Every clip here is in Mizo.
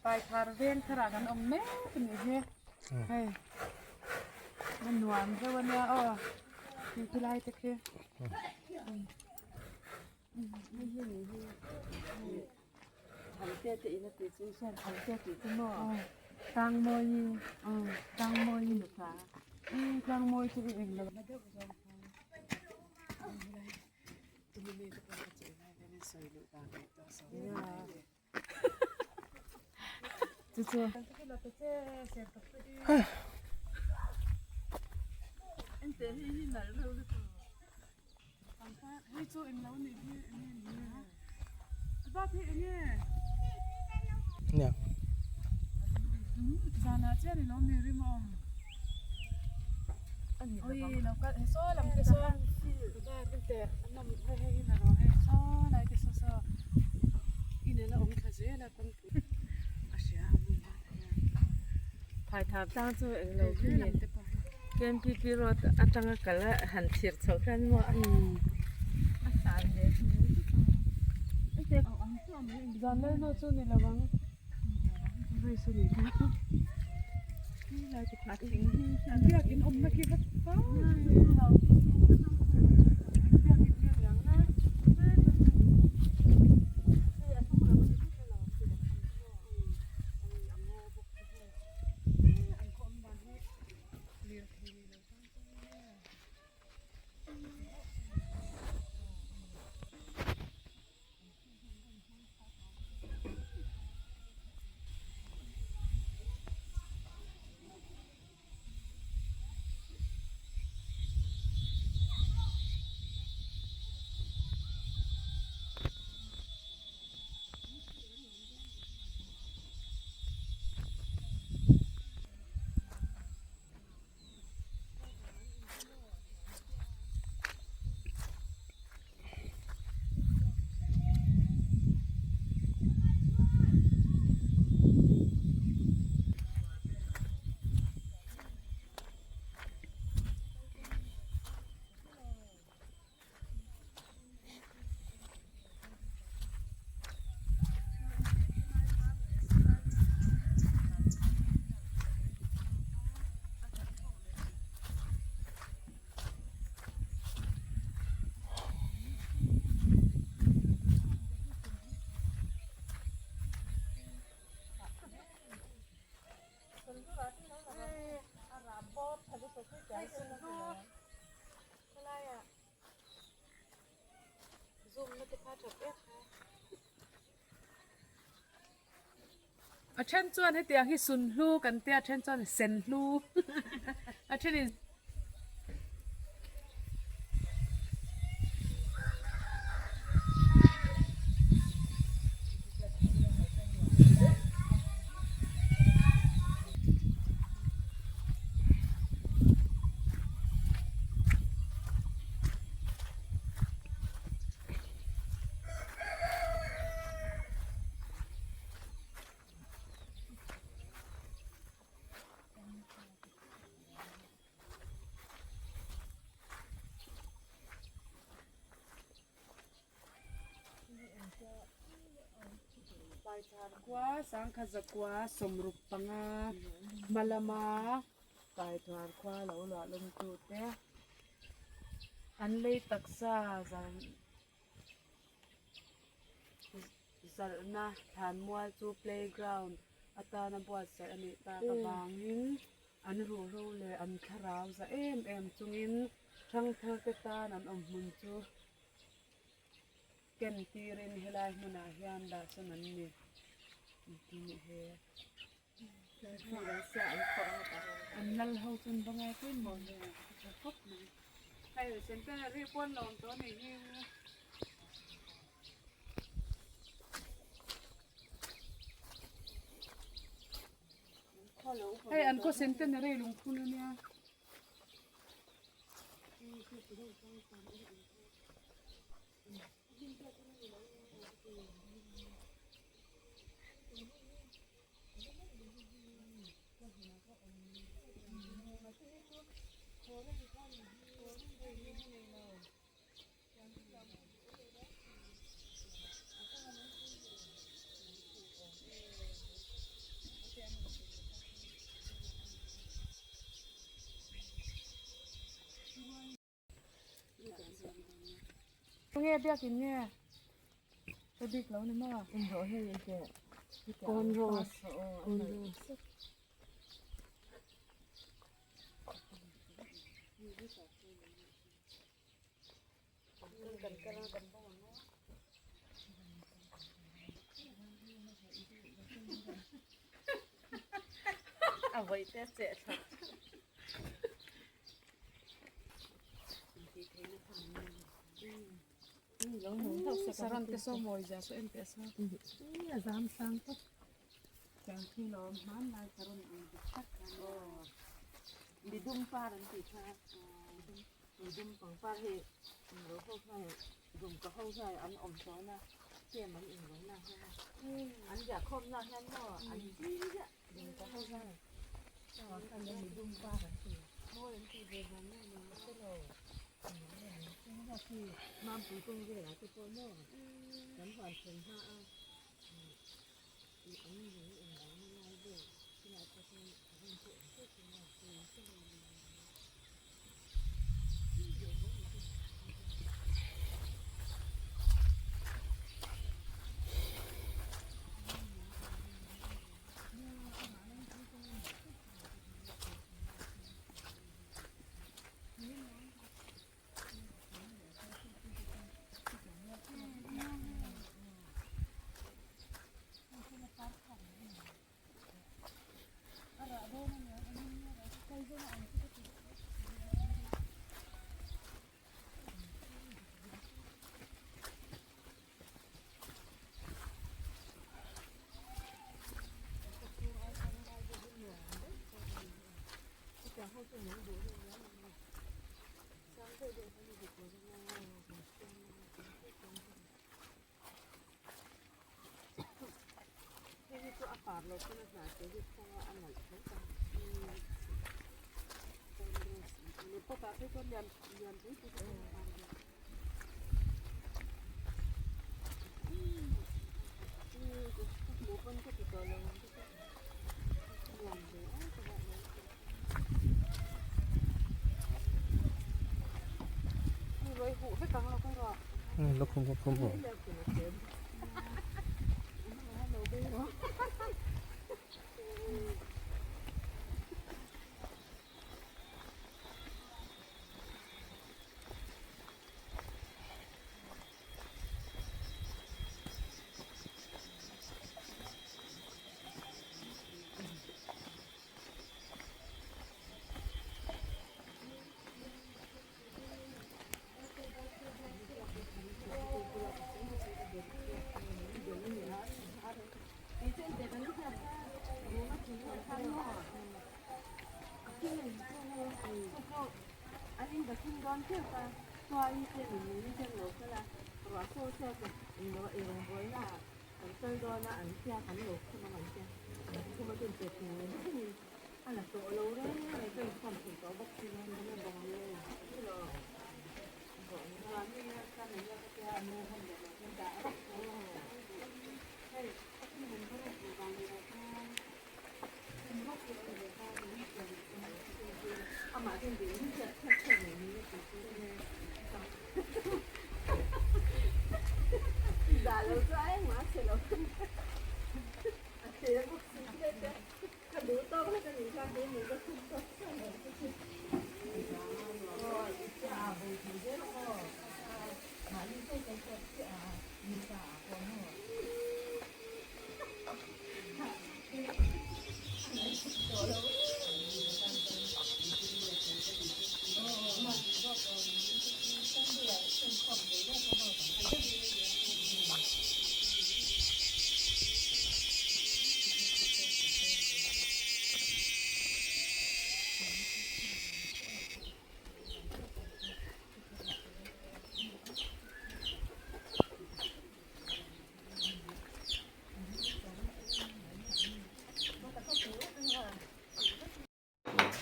Paithar veng tharah kan awm mek a nih hi hei a nuam deuh a nia aw hei ti lai te khi Thante te in a tih chu hian thante tih chu maw Tlangmawi Tlangmawi nupa Tlangmawi chu i eng lo Chu chu. Hei chu eng lo nih hi eng nge ni a? Bak hi eng nge? Nia. Zanah chian i lo ni rim a awm. Oi lo kal he saw lam te saw bak in teh a nawm hei hei hi la rawh hei saw lai te saw saw in a la awm thla zel a kawngpui a hria a hmun ah hian. Phaithar tlang chu eng lo khi ni KMPP road atanga kal a han thlir chhoh hian maw a san ve Zan lal chu ni lo ang Biakin awmna khi va A then chuan hetiang hi sunhlu kan tia a then chuan senhlu a thenin. Paithar khua sangkhat zakua sawmruk panga hma lama paithar khua lo luah lawm tute an lei taksa zan zalhna thlanmual chu playground atana buatsaih a nih tak avangin an ruhro leh an thlarau za em em chungin thangthar te tan an awm hmun chu ken tirin helai hmunah hian dah sawn an ni tih he an lal ho chuan va ngai pawimawh hle a tha khawp mai hei centenary pawn lo awm tawh a nih hi. Hei an khaw centenary lungphun a nia. Enge biakin nge? Ka bik lo ni maw? Kawn rose. Kawn rose. A vawi te cheh thla. Saran te saw mawi zia saw en teh saw. A zam sang tawp. Tiang khi lawm hmanlai saron ang dik tak khan. Midum par an tih kha midum pangpar hi lo ho khan dumka ho hian an awm tawn a kem an in lo na hian an ziah khawm na hian maw an zing ziah dumka ho hian midum par an ti mawi an tih ve vang nge ni ka hre lo mampui kawng velah te pawh maw kan huan thlen hma a an lung in lo na lai vel chulai pawh chuan a rawn chu awm teuh thin a. Hei hi chu a par lo pawn a hna te hi khawnga a nalh tho ta. Pot ah phei chuan lian lian pui pui te pawh a par ve. Hmuh pawn ka ti tawh lo ang te pawh. Lang ve a ka vah mai thei. Hei ruai huh vek ang lo ka ruah. Lukhum lukhum huh.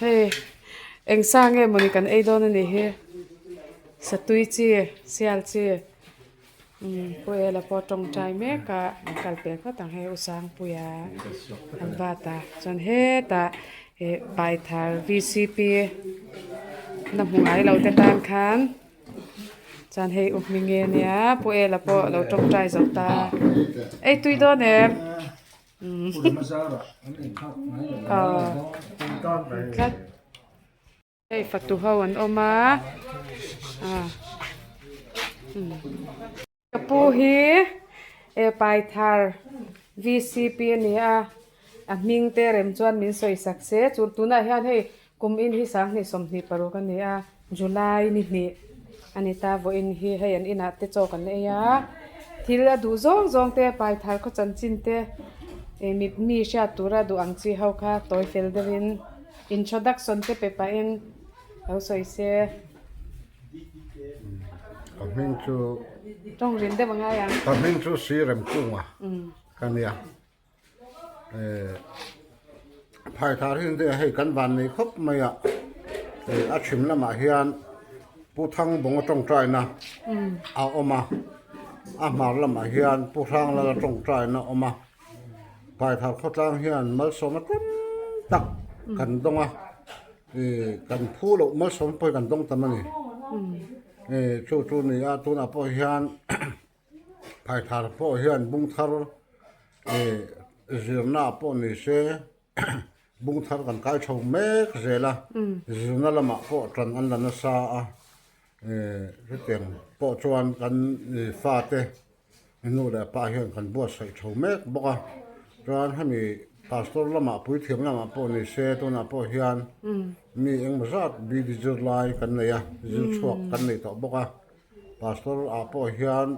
Hei eng sa nge mawni kan ei dawn a nih hi satui chi sial chi umm pu ela pawh tawngtai mek a an kal pel phawt ang hei u sangpuia an bat a chuan hetah ih paithar V C P na hmu ngai lo te tan khan. Chuan hei u hming nge nia Pu Ela pawh lo tawngtai zo ta. Ei tui dawn em? Tlat. Hei fatu ho an awm a. Ka pu hi e Paithar VCP a ni a, a hming te rem chuan min sawi sak se chu tunah hian hei kum in hi sanghnih 26 a ni a, July ni hnih a ni ta vawiin hi hei an inah te chaw kan ei a, thil a duh zawng zawng te Paithar khaw chanchin te eh mi mi hriat tura duh ang chi ho kha tawi fel deuhin introduction te pe pahin lo sawi se. Ka hming chu Tawng rin deuh a ngai ang. Ka hming chu Sri Remkunga ka nia. Eh Phaithar hi nia hei kan van nei khawp mai a. Eh a chhim lamah hian Pu Thangbawnga tawngtaina a awm a. A hmar lamah hian Pu Hranglala tawngtaina a awm a. Phaithar khawtlang hian malsawmna tam tak kan dawng a. Kan phu loh malsawm pawh hi kan dawng tam a ni. Chu chu ni a tunah pawh hian phaithar pawh hian bung thar zirna ah pawh ni se bung thar kan kai chho mek zel a zirna lamah pawh tan an la nasa a chutiang pawh chuan kan fate Nu leh pa hian kan buatsaih tho mek bawk a, chuan hemi pastor lamah puithiam lamah pawh ni se tunah pawh hian mi engemaw zat bidi zirlai kan nei a, zir chhuak kan nei tawh bawk a, pastor ah pawh hian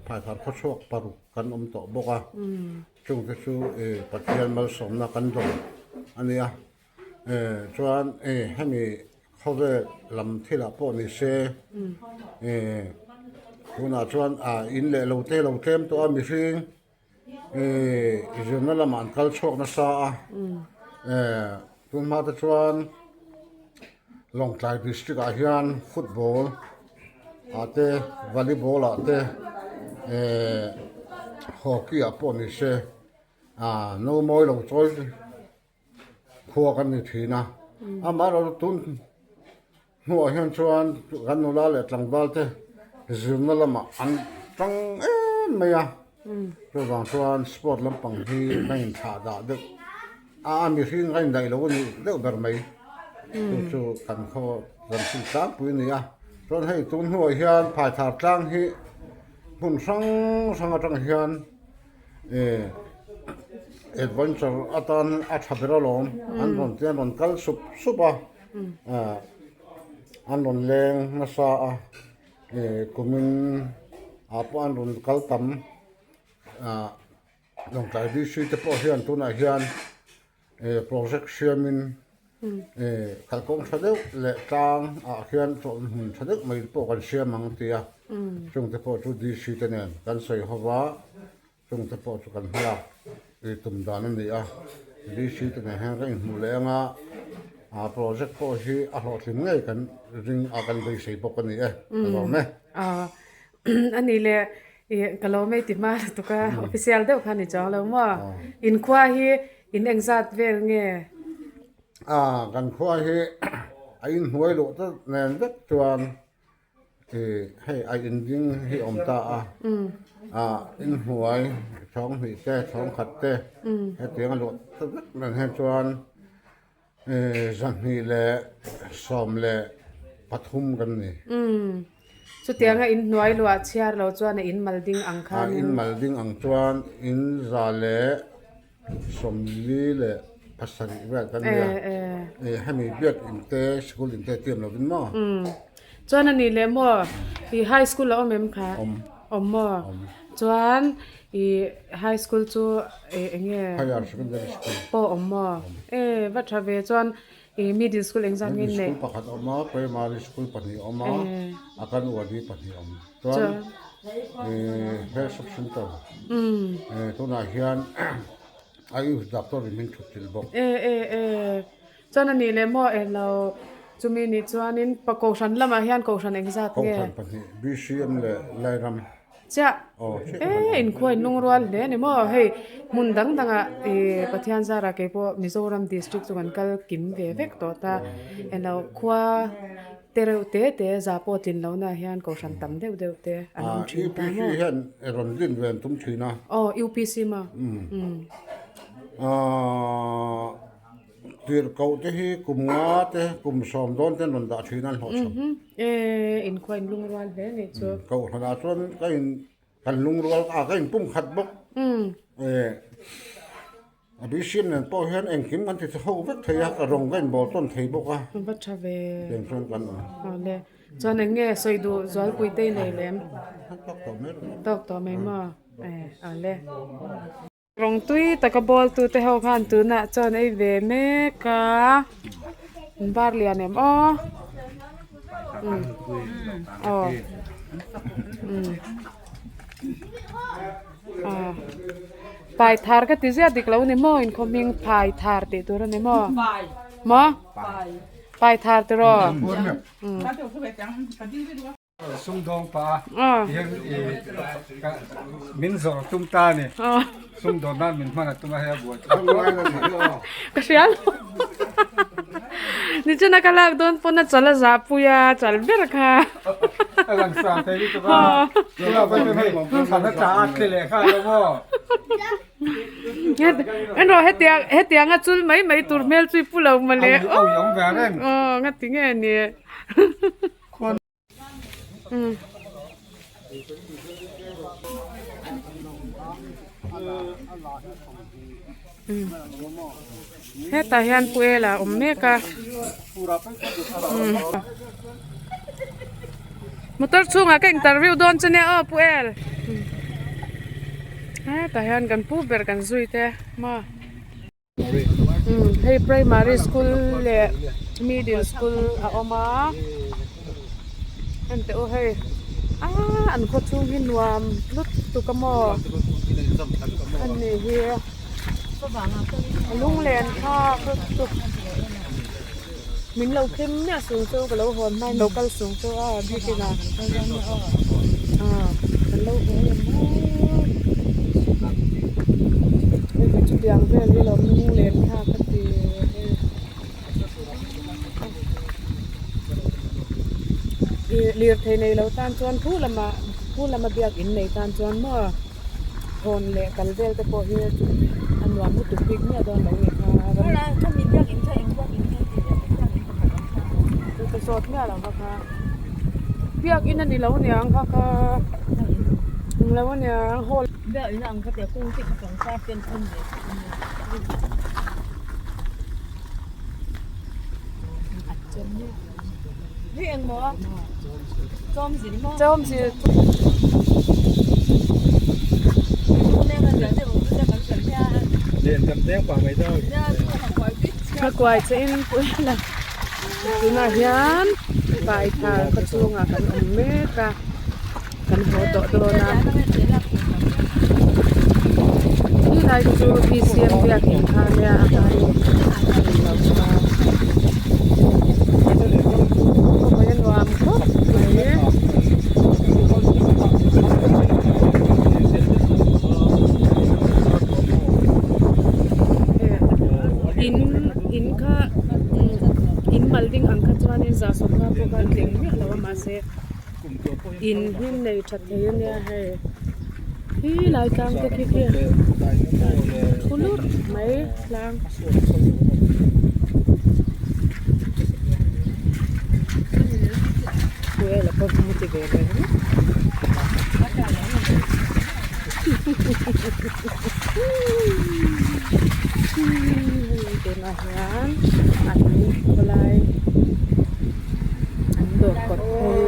phaithar khawchhuak paruk kan awm tawh bawk a, chungte chu Pathian malsawmna kan dawng a nia. Chuan hemi khawvel lam thilah pawh ni se tunah chuan in leh lo te lo tlem tawh a mihring zirna lamah an kal chhuak nasa a tun hma te chuan Lawngtlai district ah hian football ah te volleyball ah te hockey ah pawh ni se no mawi lo chawi. Khua kan ni thin a, amaherawhchu tun hnuah hian chuan kan nula leh tlangval te zirna lamah an tang em mai a, chuvang chuan sport lampang hi ka inthlah dah deuh a, a mihring ka indaih lo a ni deuh ber mai, chu chu kan khaw kan thil tlangpui a ni a, chuan hei tun hnuah hian phaithar tlang hi hmun hrang hrang atang hian. Adventure atan a tha ber alawm an rawn tia an rawn kal sup sup a an rawn leng nasa a kumin ah pawh an rawn kal tam Lawngtlai DC te pawh hian tunah hian project siamin kalkawng tha deuh leh tlang ah hian chawlh hmun tha deuh mai pawh kan siam ang tia chungte pawh chu DC te nen kan sawi ho va chungte pawh chu kan hmalak tum dan a ni a DC te nen hian kan inhmuh leh anga project pawh hi a hlawhtling ngei kan ring a kan beisei bawk a ni e ka lawm e. A ni le ih ka lo mei ti hma lutuk a official deuh kha ni chuang lo maw in khua hi in engzat vel nge? A kan khua hi a inhnuai luh ta nen vek chuan ih hei a inding hi a awm ta a a inhnuai chhawng hnih te chhawng khat te hetiang a luh ta vek nen hian chuan 213 kan ni. Umm. Chutianga in hnuai luah chhiar lo chuan a in mal ding ang khan. A in mal ding ang chuan in 147 vel kan ni a. Hemi biak in te sikul in te tiam lovin maw? Umm. Chuan a nih leh maw i high school a awm em kha? Awm. Awm maw? Awm. Chuan i high school chu eng nge? Higher secondary school. Pawh awm maw? E va tha ve chuan i middle school engzat nge nei? Middle school pakhat a awm a, primary school pahnih a awm a, a kan uadi pahnih a awm. Chuan i health sub center tunah hian Ayush doctor in min thut chilh bawk. E e e. Chuan a nih leh maw elo chumi nih chuanin pa kohhran lamah hian kohhran engzat nge? Kohhran pahnih BCM leh Lairam. Chiah e inkhua in lungrual hle a ni maw hei hmun dang dangah ih Pathian zarah keipawh Mizoram district chu kan kal kim ve vek tawh ta elo khua. Te reuh te te za pawh tlin lo na hian kohhran tam deuh deuh te an awm thin ta maw? UPC hian rawn din ve an tum thin a. Aw UPC maw? Tirhkoh te hi kum nga te kum sawm dawn te an rawn dah thin a an hlawhchham. E inkhua in lungrual hle nih chu. Kohhran ah chuan ka in kan lungrual a ka in pum khat bawk. A bisiam nen pawh hian engkim kan ti ho vek thei a, ka rawng ka inbawl tawn thei bawk a. Va tha ve. Tiang chuan kan awm. Awle. Chuan eng nge sawi duh zualpui te i nei lem? Tawk tawh mai rawh. Tawk tawh mai maw? E, awle. Rawng tui taka bawl tu te ho khan tunah chuan ei ve mek a. An bar lian em aw. Umm. Aw. Umm. Aw. Pai thar ka ti ziah dik lo ni maw in khaw hming phai thar tih tur a ni maw maw pai thar tiraw Sumdawng pa hian i min zawrh tum ta a ni sumdawn nan min hman a tum a hei a buai ka hria lo nichina ka lak dawn pawn a chal a zah pui a chal ber kha. A lang sang thei lutuk a, tunah pawh chuan hei thlan a tla at tle leh nghal lo maw? En rawh hetiang hetiang a chul mai mai tur hmel chu i pu lo mawle Au i awm ve reng. Aw ngati nge ni. Hetah hian Pu Ela a awm mek a motor chhungah ka interview dawn chu nia aw Pu El hetah hian kan pu ber kan zui te maw. Hei primary school leh middle school a awm a enteh u hei aaa an khaw chhung hi nuam lutuk a maw ani hi a lunglen thlak lutuk min lo thlim miah sung chu ka lo hawn hmain lo kal sung chu a biakin ah aaa kan lo haw em maw. Hei hi chutiang vel hi lawm lunglen thlak a ti hei ih lirthei nei lo tan chuan thu lamah thu lama biakin nei tan chuan maw thawn leh kal vel te pawh hi a nuam lutuk bik miah dawn lo ni kha ka zawt miah lo va kha biakin a ni lo aniang kha kha eng lo aniang hall. Thlakuai che in pui la tunah hian paithar khaw chhungah kan awm mek a. Kan haw tawh dawn a khi lai chu bcm biakin kha nia a hmain a ni lo a khawpui a nuam khawp mai. In in kha in mal ding ang kha chuanin zah sawmnga pawh kha tling miah lo a mahse. In hlim nei tha thei a nia hei khi lai tlang te khi khi thu lurh mai tlang kuel a pawh hmu ti ve ve ringawt tunah hian an khawlai. An dawr kawt phei.